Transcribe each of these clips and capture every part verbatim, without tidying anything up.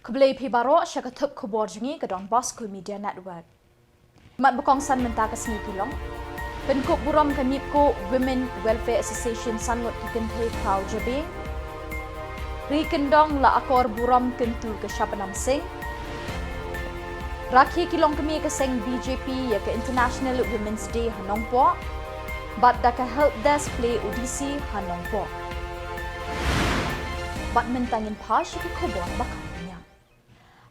Khublei phi baroh sha ka thup khubor jong ngi ka Don Bosco Media Network. Mat ba kongsan mynta ka sngi ki long: pynkup burom ka NEEPCO Women Welfare Association san ngut ki kynthei khraw jabieng. Ri kyndong la akor burom kyntu ka Shabnam Singh. Rakhe ki longkmie ka seng BJP ïa ka International Women's Day ha Nongpoh. Bad da ka Help Desk Play Odissi ha Nongpoh. Bad mynta ngin phai sha ki khubor ba kham bniah.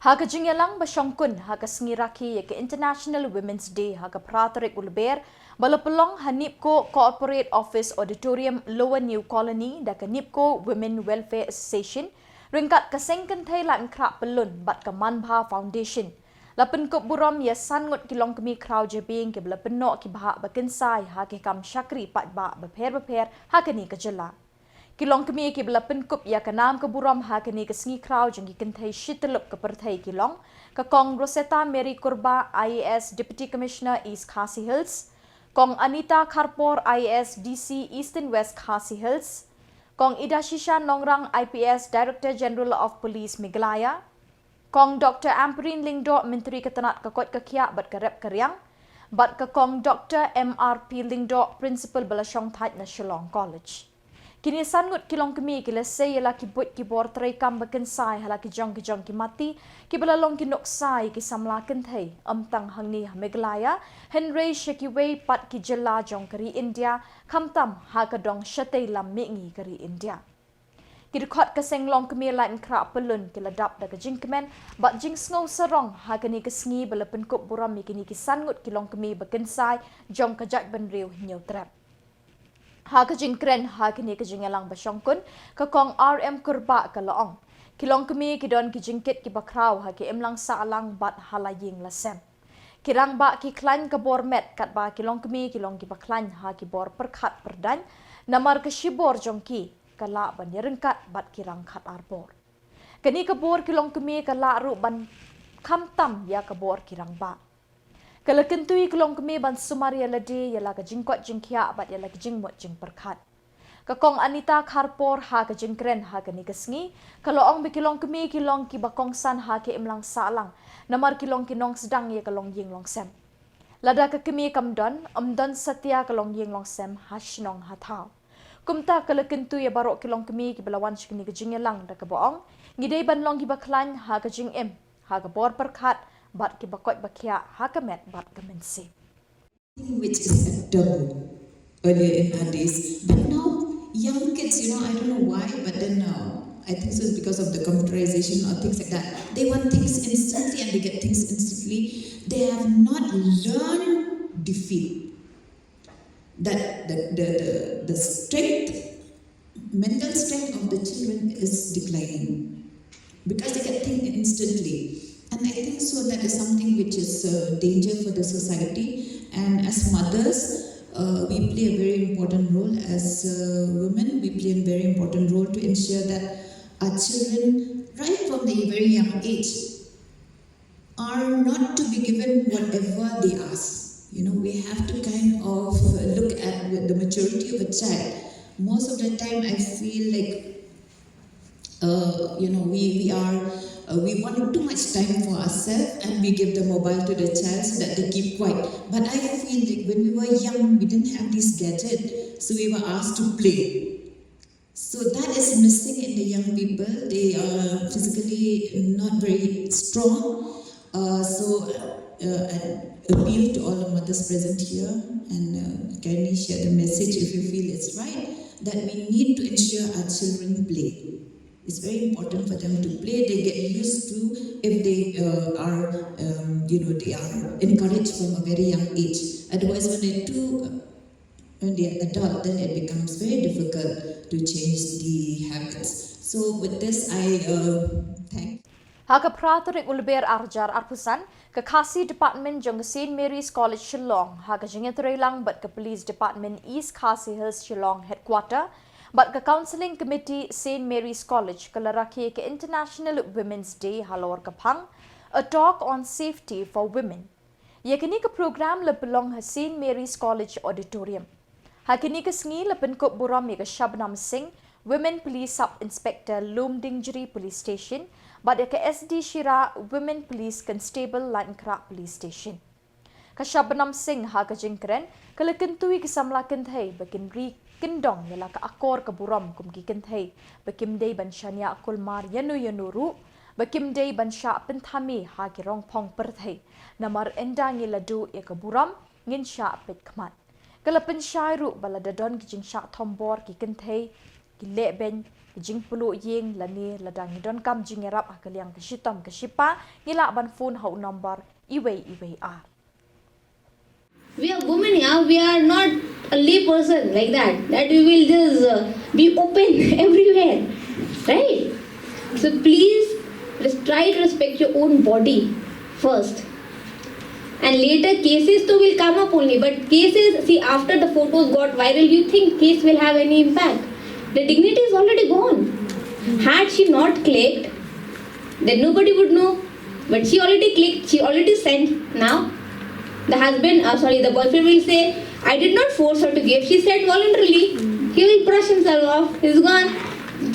Ha ka jingïalang ba shongkun ha ka sngi rakhe ïa ka International Women's Day ha ka phra tarik u Lber, ba la pynlong ha NEEPCO Corporate Office Auditorium, Lower New Colony, da ka NEEPCO Women Welfare Association ryngkat ka seng kynthei Laitumkhrah Pyllun bad ka Manbha Foundation, la pynkup burom ïa san ngut ki longkmie khraw jabieng kiba la pynnoh ki bhah ba kynsai ha ki kam shakri paidbah bapher bapher ha kane ka jylla. Ki longkmie kiba la pynkup ïa ka nam ka burom ha kane ka sngi khraw jong ki kynthei shityllup ka pyrthei ki long: ka Kong Rosetta Mary Kurbah, IAS, Deputy Commissioner, East Khasi Hills; Kong Anita Kharpor, IAS, DC, Eastern West Khasi Hills; Kong Idashisha Nongrang, IPS, Director General of Police, Meghalaya; Kong Dr Ampareen Lyngdoh, Myntri ka tnat ka koit ka khiah bad ka rep ka riang; bad ka Kong Dr M R P Lyngdoh, Principal ba la shongthait na Shillong College. Kine san ngut ki longkmie ki la sei ïa la ki buit ki bor treikam ba kynsai ha la ki jong ki jong ki mati, kiba la long ki nuksa ïa ki samla kynthei, ym tang hangne ha Meghalaya, hynrei sha kiwei pat ki jylla jong ka ri India, khamtam ha ka dong shatei lam mihngi ka ri India. Ki dkhot ka seng longkmie Laitumkhrah Pyllun ki la dap da ka jingkmen bad jingsngew sarong ha kane ka sngi ba la pynkup burom ïa kine ki san ngut ki longkmie ba kynsai jong ka jaitbynriew Hynñiewtrep. Ha ka jingkren ha kane ka jingïalang ba shongkun, ka Kong R M Kurbah ka la ong, ki longkmie ki don ki jingkit kiba khraw ha ki imlang sahlang bad ha la ïing la sem. Ki rangbah ki khlaiñ ka bor met, katba ki longkmie ki long kiba khlaiñ ha ki bor pyrkhat pyrdaiñ, namar ka shibor jong ki ka lah ban ïaryngkat bad ki rangkhat arbor. Kane ka bor ki longkmie ka lah ruh ban khamtam ïa ka bor ki rangbah. Ka la kyntu ïa ki longkmie ban sumar ïa lade ïa la ka jingkoit jingkhiah bad ïa la ka jingmut jingpyrkhat. Ka Kong Anita Kharpor ha ka jingkren ha kane ka sngi, ka la ong ba ki longkmie ki long kiba kongsan ha ki imlang sahlang, namar ki long ki nongsdang ïa ka longïing longsem. Lada ka kmie kam don, ym don satia ka longïing longsem ha shnong ha thaw. Kumta ka la kyntu ïa baroh ki longkmie kiba la wan sha kane ka jingïalang da kaba ong, ngi dei ban long kiba khlaiñ ha ka jingim, ha ka bor pyrkhat, bad kiba koit ba khiah ha ka met bad ka mynsiem. Which is a taboo earlier in our days. But now, young kids, you know, I don't know why, but then uh, I think so it's because of the computerization or things like that. They want things instantly and they get things instantly. They have not learned defeat. That the, the, the, the strength, mental strength of the children is declining because they get things instantly. And I think so that is something which is a danger for the society. And as mothers, uh, we play a very important role. As uh, women, we play a very important role to ensure that our children, right from the very young age, are not to be given whatever they ask. You know, we have to kind of look at with the maturity of a child. Most of the time, I feel like, uh, you know, we, we are, uh, we want too much time for ourselves and we give the mobile to the child so that they keep quiet. But I feel like when we were young, we didn't have this gadget, so we were asked to play. So that is missing in the young people. They are physically not very strong. Uh, so uh, an appeal to all the mothers present here and uh, kindly share the message if you feel it's right, that we need to ensure our children play. It's very important for them to play. They get used to if they uh, are, um, you know, they are encouraged from a very young age. Otherwise, when they're too when they are adult, then it becomes very difficult to change the habits. So with this, I uh, thank. Ha ka phra tarik u Lber ar hajar arphew san, ka Khasi Department jong ka Saint Mary's College Shillong, ha ka jingïatreilang bad ka Police Department East Khasi Hills Shillong Headquarter bad ka Counselling Committee Saint Mary's College, ka la rakhe ka International Women's Day halor ka phang A Talk on Safety for Women. Ïa kane ka program la pynlong ha Saint Mary's College Auditorium. Ha kane ka sngi la pynkup burom ïa ka Shabnam Singh, Women Police Sub Inspector Lumdiengjri Police Station bad ïa ka S D Shira Women Police Constable Laitumkhrah Police Station. Ka Shabnam Singh ha ka jingkren ka la kyntu ïa ki samla kynthei ba kin ri kyndong ïa la ka akor ka burom kum ki kynthei ba kim dei ban shaniah kulmar ïano ïano ruh, ba kim dei ban shah pynthame ha ki rongphong pyrthei. Namar ynda ngi la duh ïa ka burom ngin shah peit khmat. Ka la pynshai ruh ba lada don ki jingshah thombor ki kynthei ki leh beiñ, ki jingpluh ïing lane lada ngi donkam jingïarap ha ka liang ka shitom ka shipa, ngi lah ban phone ha u nombar iwei iwei ar. We are women, yeah. We are not a lay person like that, that we will just uh, be open everywhere, right? So please res- try to respect your own body first. And later cases though will come up only, but cases, see, after the photos got viral, you think case will have any impact? The dignity is already gone. Had she not clicked, then nobody would know. But she already clicked, she already sent. Now, the husband, uh, sorry, the boyfriend will say, "I did not force her to give. She said voluntarily." He will brush himself off. He's gone.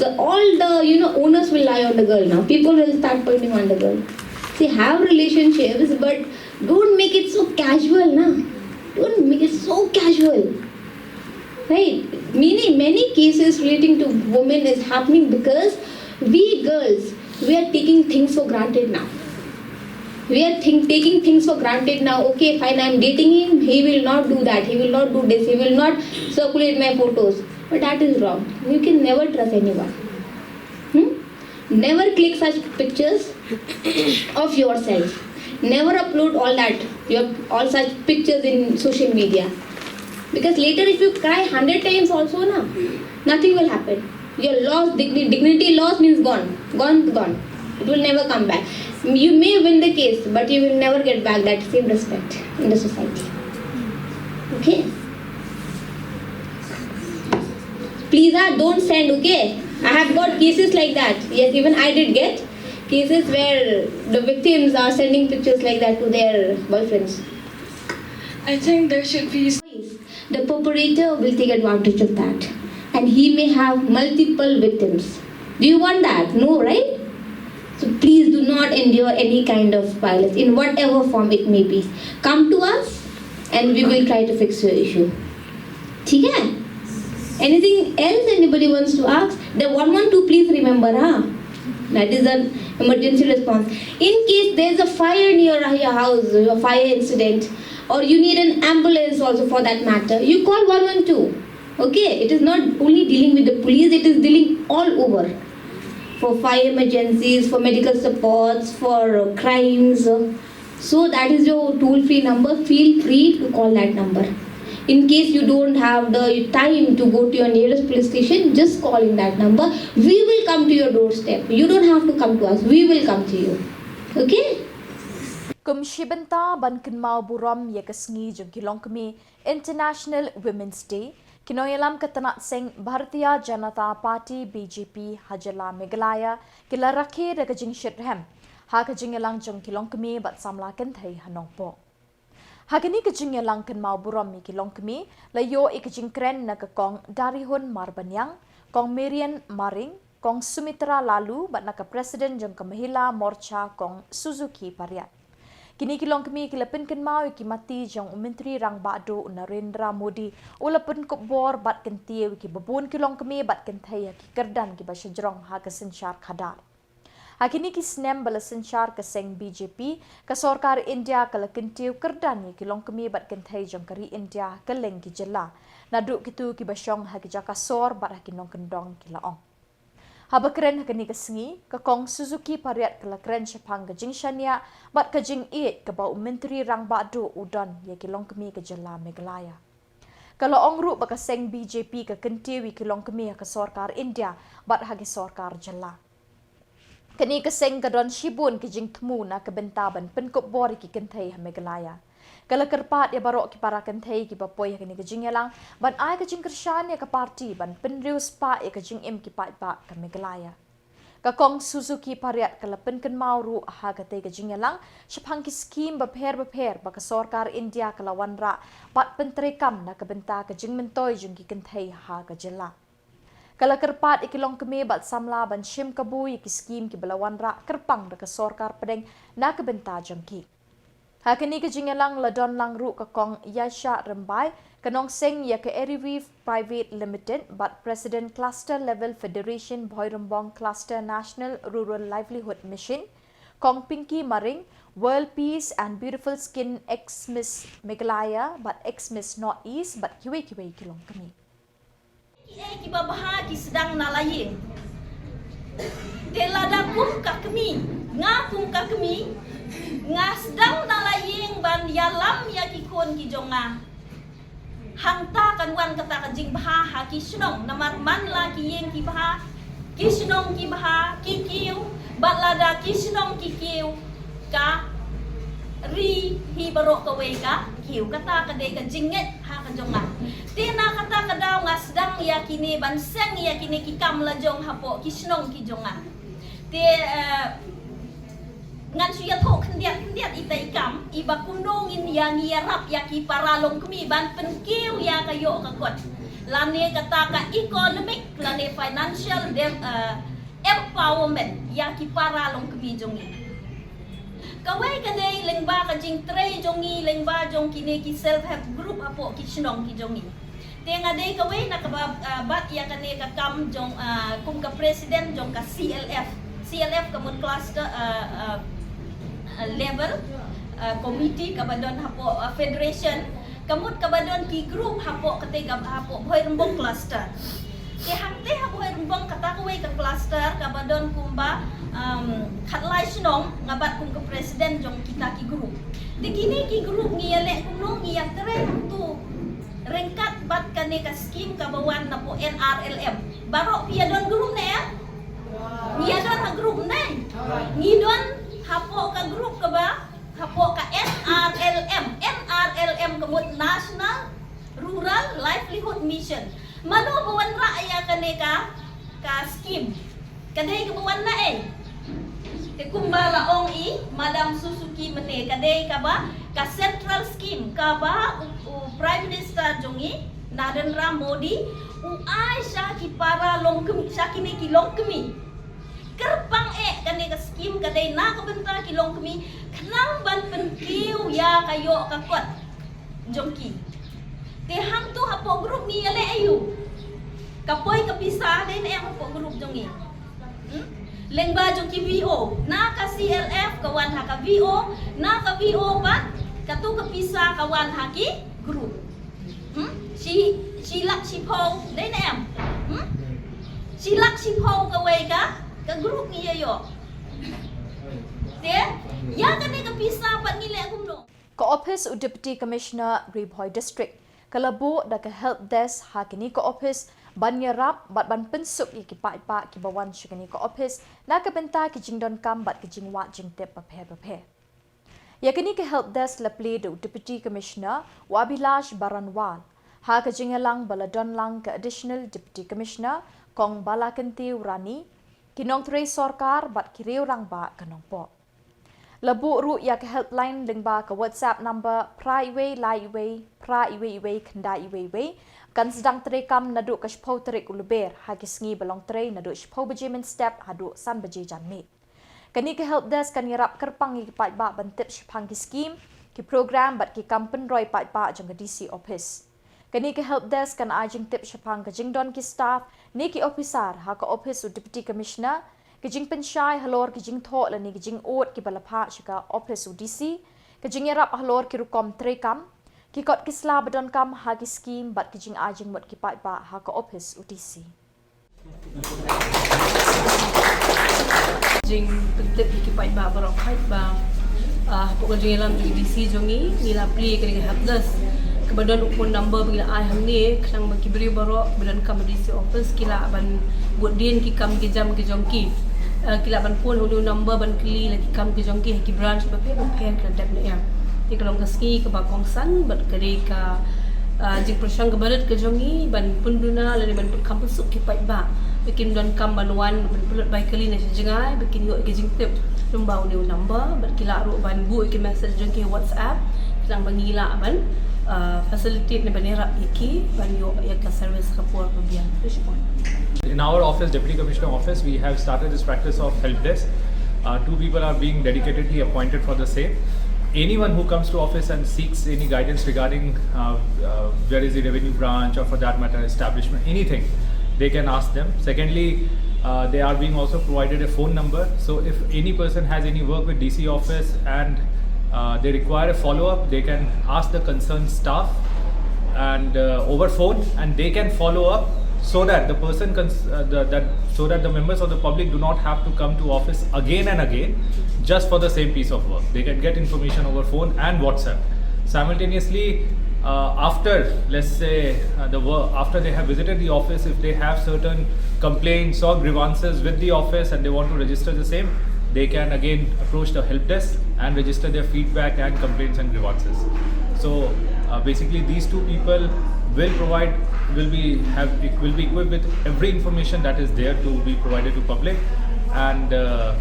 The, all the, you know, onus will lie on the girl now. People will start pointing on the girl. See, have relationships, but don't make it so casual, na. Don't make it so casual. Right? Many, many cases relating to women is happening because we girls, we are taking things for granted now. We are think, taking things for granted now. "Okay, fine, I'm dating him. He will not do that. He will not do this. He will not circulate my photos." But that is wrong. You can never trust anyone. Hmm? Never click such pictures of yourself. Never upload all that, your all such pictures in social media. Because later, if you cry hundred times also, na, nothing will happen. Your loss, digni- dignity loss means gone, gone, gone. It will never come back. You may win the case, but you will never get back that same respect in the society. Okay? Please, ah, don't send, okay? I have got cases like that. Yes, even I did get cases where the victims are sending pictures like that to their boyfriends. I think there should be. The perpetrator will take advantage of that, and he may have multiple victims. Do you want that? No, right? So please do not endure any kind of violence in whatever form it may be. Come to us and we will try to fix your issue. ठीक है? Anything else anybody wants to ask? The one one two, please remember, huh? That is an emergency response. In case there is a fire near your house, a fire incident, or you need an ambulance also for that matter, you call one one two. Okay, it is not only dealing with the police, it is dealing all over. For fire emergencies, for medical supports, for uh, crimes. So that is your toll free number. Feel free to call that number. In case you don't have the time to go to your nearest police station, just call in that number. We will come to your doorstep. You don't have to come to us. We will come to you. Okay? Kum shi bynta ban kynmaw burom ïa ka sngi jong ki longkmie International Women's Day, ki nongïalam ka tnat seng Bharatiya Janata Party, B J P, ha jylla Meghalaya ki la rakhe da ka jingshitrhem ha ka jingïalang jong ki longkmie bad samla kynthei ha Nongpoh. Ha kane ka jingïalang kynmaw burom ïa ki longkmie la ïoh ïa ka jingkren na ka Kong Darihun Marbaniang, Kong Marian Maring, Kong Sumitra Laloo bad na ka President jong ka Mahila Morcha, Kong Suzuki Pariat. Kine ki longkmie ki la pynkynmaw ïa ki mati jong u Myntri Rangbah Duh u Narendra Modi, u la pynkup bor bad kyntiew ïa kiba bun ki longkmie bad kynthei ha ki kyrdan kiba shajrong ha ka synshar khadar. Ha kine ki snem ba la synshar ka seng B J P, ka sorkar India ka la kyntiew kyrdan ïa ki longkmie bad kynthei jong ka ri India ha kylleng ki jylla, naduh kito kiba shong ha ki jaka sor bad ha ki nongkyndong, ki la ong. Haba kren ha kane ka sngi, ka Kong Suzuki Pariat ka la kren shaphang ka jingshaniah bad ka jingïeit kaba u Myntri Rangbah Duh u don ïa ki longkmie ka jylla Meghalaya. Ka la ong ruh ba ka seng B J P ka kyntiew ïa ki longkmie ha ka sorkar India bad ha ki sorkar jylla. Kane ka seng ka don shibun ki jingthmu na ka bynta ban pynkup bor ïa ki kynthei ha Meghalaya. Ka la kyrpad ïa baroh ki para kynthei kiba poi ha kane ka jingïalang ban ai ka jingkyrshan ïa ka party ban pynriewspah ïa ka jingim ki paidbah ka Meghalaya. Ka Kong Suzuki Pariat ka la pynkynmaw ruh ha katei ka jingïalang shaphang ki skhim bapher bapher ba ka sorkar India ka la wanrah bad pyntreikam na ka bynta ka jingmyntoi jong ki kynthei ha ka jylla. Ka la kyrpad ïa ki longkmie bad samla ban shim kabu ïa ki skim kiba la wanrah kyrpang da ka sorkar pdeng na ka bynta jong ki. Ha kane ka jingïalang la don lang ruh ka Kong Yaisha Rymbai, ka nongseng ïa ka Eriweave Private Limited bad President Cluster Level Federation Bhoirymbong Cluster National Rural Livelihood Mission, Kong Pinky Maring, World Peace and Beautiful Skin, ex Miss Meghalaya bad ex Miss North East bad kiwei kiwei ki longkmie. Kiei kiba bha ki sdang na la ïing. Te lada kum ka kmie, nga kum ka kmie, nga sdang na la ïing ban ïalam ïa ki khun ki jong nga. Hangta kan wan kata ka jingbha ha ki shnong, namar man la ki ïing ki bha, ki shnong ki bha, ki kiew, bad lada ki shnong ki kiew, ka ri hi baroh kawei ka kiew. Kata ka dei ka jingngeit ha ka jong nga. Te na kata ka daw nga sdang ïa kine ban seng ïa kine ki kam la jong hapoh ki shnong ki jong nga. Te, eh, ngan shu ïathuh khyndiat khyndiat ita i kam, iba kumno ngin ïa ngi ïarap ïa ki para longkmie ban pynkiew ïa ka ïoh ka kot. Lane kata ka economic, lane financial dem-, eh, empowerment ïa ki para longkmie jong ngi. Kawei ka dei lyngba ka jingtrei jong ngi, lyngba jong kine ki self help group hapoh ki shnong ki jong ngi. Te nga dei kawei na kaba, ah, bat ïa kane ka kam jong, ah, kum ka president jong ka C L F. C L F ka mut cluster, ah, ah, ah, level, ah, committee kaba don hapoh, ah, federation. Ka mut kaba don ki group hapoh kata ka hapoh Bhoirymbong cluster. Te hangta ha Bhoirymbong kata kawei ka cluster kaba don kumba, um, khatlai shnong, nga bat kum ka president jong kita ki group. Te kine ki group ngi ïaleh kumno ngi ïatrei hangtu ryngkat bad kane ka skim kaba wan na pdeng N R L M. Baroh phi ïadon group ne em? Ngi ïadon ha group ne? Ngi don hapoh ka group kaba hapoh ka N R L M, N R L M ka mut National Rural Livelihood Mission. Mano ba wanrah ïa kane ka, ka skim? Ka dei kaba wan na ei? Te kumba la ong i Madam Suzuki mynne, ka dei kaba ka central skim kaba u, u Prime Minister jong ngi Narendra Modi u ai sha ki para longkmie, sha kine ki longkmie. Kyrpang eh kane ka skim ka dei na ka bynta ki longkmie khnang ban pynkiew ïa ka ïoh ka kot jong ki. Te hangtu hapoh group ngi ïaleh aïu? Ka poi ka pisa dei ne em hapoh group jong ngi? Hmm? Lyngba jong ki V O, na ka C L F ka wan ha ka V O, na ka V O pat katu ka pisa ka wan ha ki group. Hmm? Shi, shi lak shiphew dei ne em? Hmm? Shi lak shiphew kawei ka, ka group ngi ïa ïoh. Te ïa kane ka pisa pat ngi leh kumno? Ka ophis u Deputy Commissioner Ri Bhoi District ka la buh da ka help desk ha kane ka ophis ban ïarap bad ban pynsuk ïa ki paidbah kiba wan sha kane ka ophis na ka bynta ki jingdonkam bad ki jingwad jingtip bapher bapher. Ïa kane ka help desk la plie da u Deputy Commissioner u Abhilash Baranwal ha ka jingïalang ba la don lang ka Additional Deputy Commissioner Kong Balakanti Urani, ki nongtrei sorkar bad ki riew rangbah ka Nongpoh. La buh ruh ïa ka helpline lyngba ka WhatsApp number phra wei lai wei phra wei wei khyndai wei wei. Kan sdang treikam naduh ka shiphew tarik u Lber ha ki sngi ba long trei naduh shiphew baje mynstep haduh san baje janmiet. Kane ka help desk kan ïarap kyrpang ïa ki paidbah ban tip shaphang ki skim, ki program bad ki kam pynroi paidbah jong ka D C office. Kane ka help desk kan ai jingtip shaphang ka jingdon ki staff ne ki officer ha ka ophis u Deputy Commissioner, ka jingpynshai halor ki jingthoh lane ki jingud kiba la phah sha ka ophis u D C, ka jingïarap halor ki rukom treikam, ki kot ki sla ba donkam ha ki skim bad ki jingai jingmut ki paidbah ha ka ophis u D C. Jingpyntip ïa ki paidbah baroh, paidbah, ah, hapoh ka jingïalam jong D C jong ngi, ngi la plie ïa ka help desk kaba don u phone number ba ngi la ai hangne, khnang ba ki briew baroh ba donkam ha D C office ki lah ban bud dien ki kam ki jam ki jong ki. Ah, ki lah ban phone ha u number ban kylli la ki kam ki jong ki ha ki branch bapher bapher ki la dep ne em. Te ka long ka sngi kaba kongsan bad ka dei ka, ah, jingpyrshang kaba rit ka jong ngi ban pynduna lane ban pynkham pynsuk ki paidbah ba kim donkam ban wan ban pynlut bai kali na sha jngai ba kin ïoh ki jingtip lyngba une u number bad ki lah ruh ban buh ki message jong ki WhatsApp khnang ba ngi lah ban, ah, facilitate ne ban ïarap ïa ki ban ïoh ïa ka service ka por ba biang. Khublei shibun. In our office, Deputy Commissioner office, we have started this practice of help desk. Uh, two people are being dedicatedly appointed for the same. Anyone who comes to office and seeks any guidance regarding uh, uh, where is the revenue branch, or for that matter, establishment, anything, they can ask them. Secondly, uh, they are being also provided a phone number. So if any person has any work with D C office and uh, they require a follow-up, they can ask the concerned staff and uh, over phone, and they can follow up so that the person cons- uh, the, that so that the members of the public do not have to come to office again and again just for the same piece of work. They can get information over phone and WhatsApp. Simultaneously, uh, after, let's say, uh, the work, after they have visited the office, if they have certain complaints or grievances with the office and they want to register the same, they can again approach the help desk and register their feedback and complaints and grievances. So uh, basically, these two people will provide will be have will be equipped with every information that is there to be provided to public, and uh,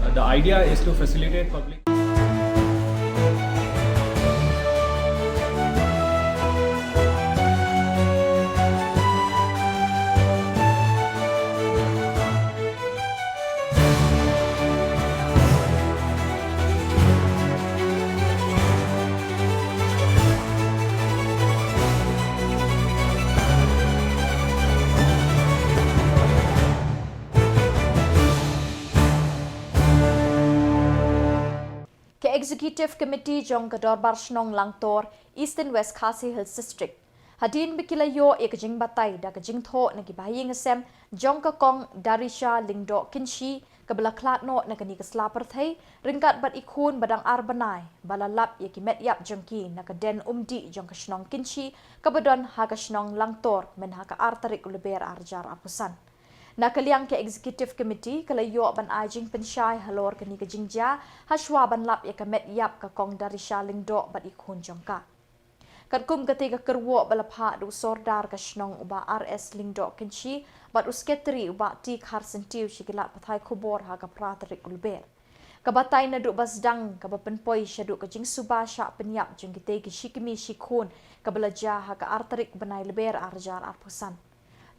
uh, the idea is to facilitate public. Ka Executive Committee jong ka Dorbar Shnong Langtor, Eastern West Khasi Hills District, hadien ba ki la ïoh ïa ka jingbatai da ka jingthoh na ki bahaïing hasem jong ka Kong Darisha Lyngdoh Kynshi kaba la khlad noh na kane ka sla pyrthei, ryngkat bad i khun ba dang ar bnai, ba la lap ïa ki met ïap jong ki na ka den umdih jong ka shnong Kynshi kaba don ha ka shnong Langtor, myn ha ka ar tarik u Lber ar hajar arphew san. Na ka liang ka Executive Committee ka la ïoh ban ai jingpynshai halor kane ka jingjia, hashwa ban lap ïa ka met ïap ka Kong Darisha Lyngdoh bad i khun jong ka. Katkum kata ka kyrwoh ba la phah da u Sordar ka shnong u Bah R S Lyngdoh Kynshi bad u Secretary u Bah T Kharsyntiew sha ki lad pathai khubor ha ka phra tarik u Lber. Ka batai naduh ba sdang kaba pynpoi shaduh ka jingsuba shah pynïap jong kita ki shi kmie shi khun kaba la jia ha ka ar tarik bnai Lber ar hajar arphew san.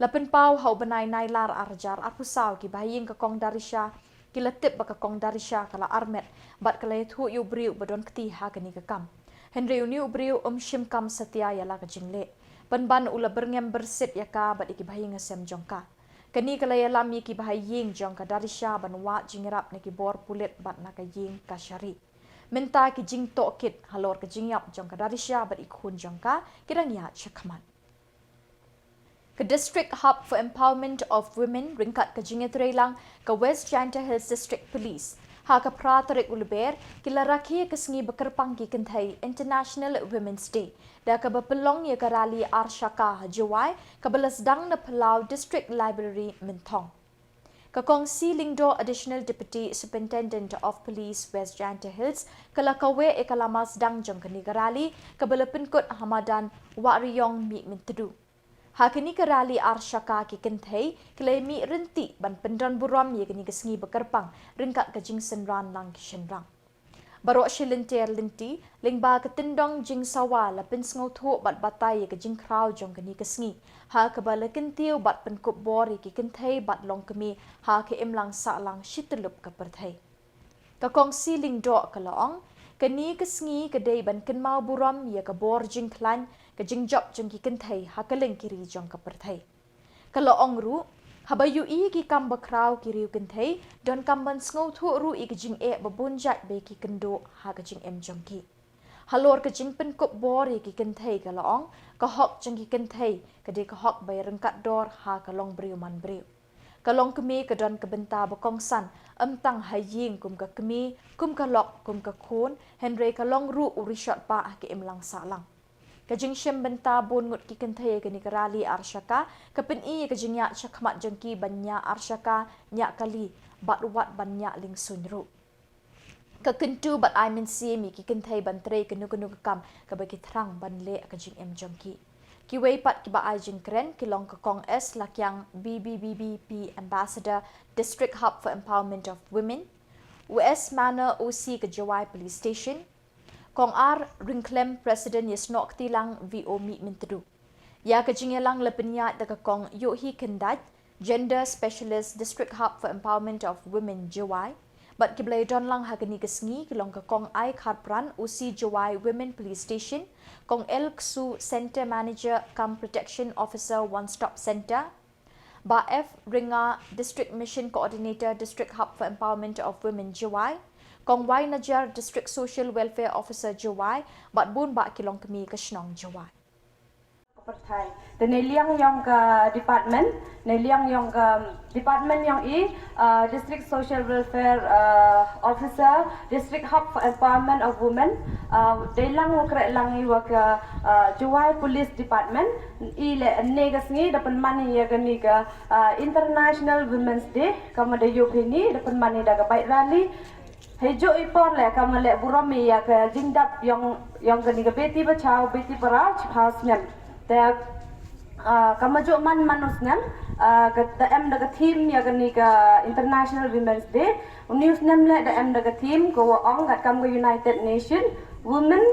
La pynpaw ha u bnai Nailar ar hajar arphew saw ki bahaïing ka Kong Darisha ki la tip ba ka Kong Darisha ka la armet bad ka la ïathuh ïa u briew ba don kti ha kane ka kam. Hynrei une u briew um shim kam satia ïa la ka jingleh. Pynban u la byrngem byrsit ïa ka bad ïa ki bahaïing hasem jong ka. Kane ka la ïalam ïa ki bahaïing jong ka Darisha ban wad jingïarap na ki bor pulit bad na ka ïing kashari. Mynta ki jingtohkit halor ka jingïap jong ka Darisha bad i khun jong ka ki dang ïaid shakhmat. Ka District Hub for Empowerment of Women ryngkat ka jingïatreilang ka West Jaintia Hills District Police, ha ka phra tarik u Lber, ki la rakhe ïa ka sngi ba kyrpang ki kynthei, International Women's Day, da kaba pynlong ïa ka rally ar shaka ha Jowai kaba la sdang na Phyllaw District Library, Mynthong. Ka Kong C Lyngdoh, Additional Deputy Superintendent of Police West Jaintia Hills, ka la kaweh ïa ka lama sdang jong kane ka rally kaba la pynkut ha madan Wahriong, Mihmyntdu. Ha kane ka rally ar shaka ki kynthei ki la ïamih ryntih ban pyndon burom ïa kane ka sngi ba kyrpang ryngkat ka jingsynran lang ki shynrang. Baroh shi lynter lynti, lyngba ka tyndong jingsawa la pynsngewthuh bad batai ïa ka jingkhraw jong kane ka sngi, ha kaba la kyntiew bad pynkup bor ïa ki kynthei bad longkmie ha ka imlang sahlang shi tyllup ka pyrthei. Ka Kong C Lyngdoh ka la ong, kane ka sngi ka dei ban kynmaw burom ïa ka bor jingkhlaiñ, ka jingjop jong ki kynthei ha kylleng ki ri jong ka pyrthei. Ka la ong ruh, haba ïohi ki kam ba khraw ki riew kynthei, donkam ban sngewthuh ruh ïa ka jingeh ba bun jait ba ki kynduh ha ka jingim jong ki. Halor ka jingpynkup bor ïa ki kynthei ka la ong, ka hok jong ki kynthei ka dei ka hok ba ïaryngkat dor ha ka long briew man briew. Ka longkmie ka don ka bynta ba kongsan, ym tang ha ïing kum ka kmie, kum ka lok, kum ka khun, hynrei ka long ruh u rishot bah ha ka imlang sahlang. Ka jingshim bynta bun ngut ki kynthei ha kane ka rally ar shaka, ka pyni ïa ka jingïaid shakhmat jong ki ban ñiah ar shaka, ñiah kali, bad wat ban ñiah liengsuiñ ruh. Ka kyntu bad ai mynsiem ïa ki kynthei ban trei kano kano ka kam kaba ki thrang ban leh ha ka jingim jong ki. Kiwei pat kiba ai jingkren ki long ka Kong S Lakiang, B B B B P Ambassador, District Hub for Empowerment of Women, u S Manor, O C ka Jowai Police Station, Kong R Ryngkhlem, President Ïasnoh Ktilang V O Mihmyntdu. Ïa ka jingïalang la pynïaid da ka Kong Yohi Kyndait, Gender Specialist, District Hub for Empowerment of Women, Jowai. Bad ki ba la ïadon lang ha kane ka sngi ki long ka Kong Ai Kharpran, O C Jowai Women Police Station, Kong L Ksu, Centre Manager cum Protection Officer, One Stop Centre, Bah F Ringa, District Mission Coordinator, District Hub for Empowerment of Women, Jowai, Kong Y Najar, District Social Welfare Officer, Jowai, bad bun bah ki longkmie ka shnong Jowai. Pyrthei. Te na liang jong ka department, na liang jong ka department jong i, uh, District Social Welfare, uh, Officer, District Hub for Empowerment of Women, uh, dei lang u khreh lang i wa ka, uh, Jowai Police Department, i leh ne ka sngi da pynman i ya kani ka, uh, International Women's Day, kama da yoh ini da pynman i da ka bike rally. Hei ju i por leh kama leh burom i ya ka jingdap jong, jong kani ka Beti Bachao, Beti Padhao, chiphaw snem. Te, ah, kama ju man man u snem, ah, ka da em da ka theme ya kani ka International Women's Day. Uni u snem leh da em da ka theme ka wa ong kat kam ka United Nation, Women,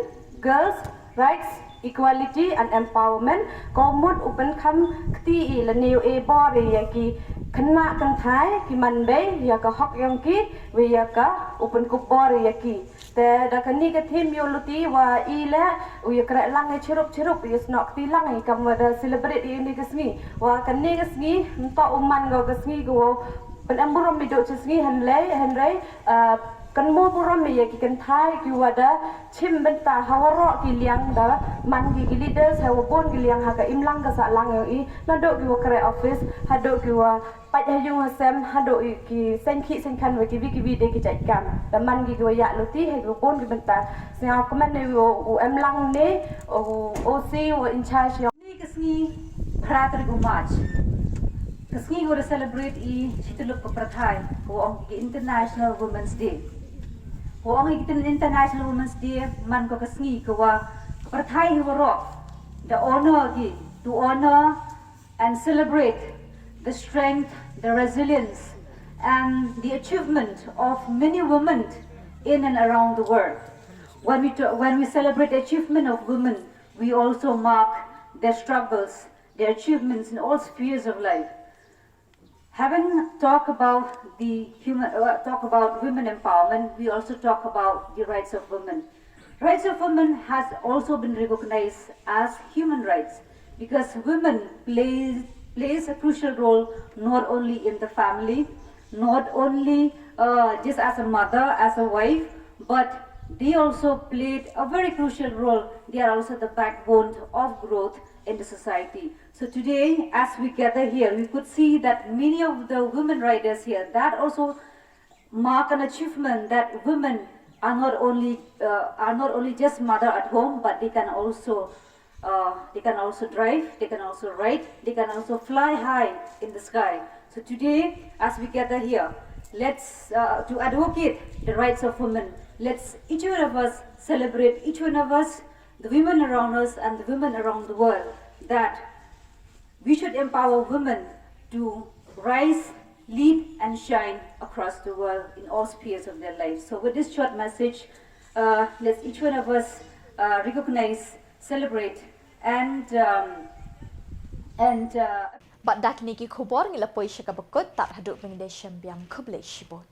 Girls, Rights, Equality and Empowerment, ka mut u pynkham kti i lane u e bor i ya ki khynnah kynthai ki man bei ya ka hok jong ki, wei ya ka u pynkup bor i ya ki. Te da kani ka theme yoh luti wa i leh u ya khreh lang i chirup chirup, u ya snoh kti lang i kama da celebrate i ini ka sngi. Wa kani ka sngi mynta u man ka ka sngi ka wa pynburom i duk chi sngi hynrei, hynrei, ah, kan mo burom i ya ki kynthai ki wa da chim bynta ha waroh ki liang da man ki ki leaders ha wa bun ki liang ha ka imlang ka sahlang yong i, naduh ki wa khreh office, haduh ki wa pait ha yung ha sem, haduh i ki seng khih seng khan wa ki wi ki wi de ki jait kam. Da man ki ki wa ya luti ha ki wa bun ki bynta. Sngew kmen ne u, u em lang ne, u O C wa in charge yong. Ni ka sngi phra tarik u March. Ka sngi ko da celebrate i shi tyllup ka pyrthai, ko ong ki International Women's Day. Ko ong ki International Women's Day man ko ka sngi ko wa ka pyrthai hi waroh da honor ki, to honor and celebrate the strength, the resilience, and the achievement of many women in and around the world. When we, when we celebrate the achievement of women, we also mark their struggles, their achievements in all spheres of life. Having talked about the human, uh, talk about women empowerment, we also talk about the rights of women. Rights of women has also been recognized as human rights because women play, plays a crucial role not only in the family, not only, uh, just as a mother, as a wife, but they also played a very crucial role. They are also the backbone of growth in the society. So today, as we gather here, we could see that many of the women riders here, that also mark an achievement that women are not only, uh, are not only just mother at home, but they can also, uh, they can also drive, they can also ride, they can also fly high in the sky. So today, as we gather here, let's, uh, to advocate the rights of women, let's each one of us celebrate each one of us, the women around us and the women around the world, that we should empower women to rise, lead, and shine across the world in all spheres of their life. So, with this short message, uh, let's each one of us, uh, recognize, celebrate, and, um, and, uh, Bad da kine ki khubor ngi la poi sha kaba kut, tad haduh ban ïadei shem biang, khublei shibun.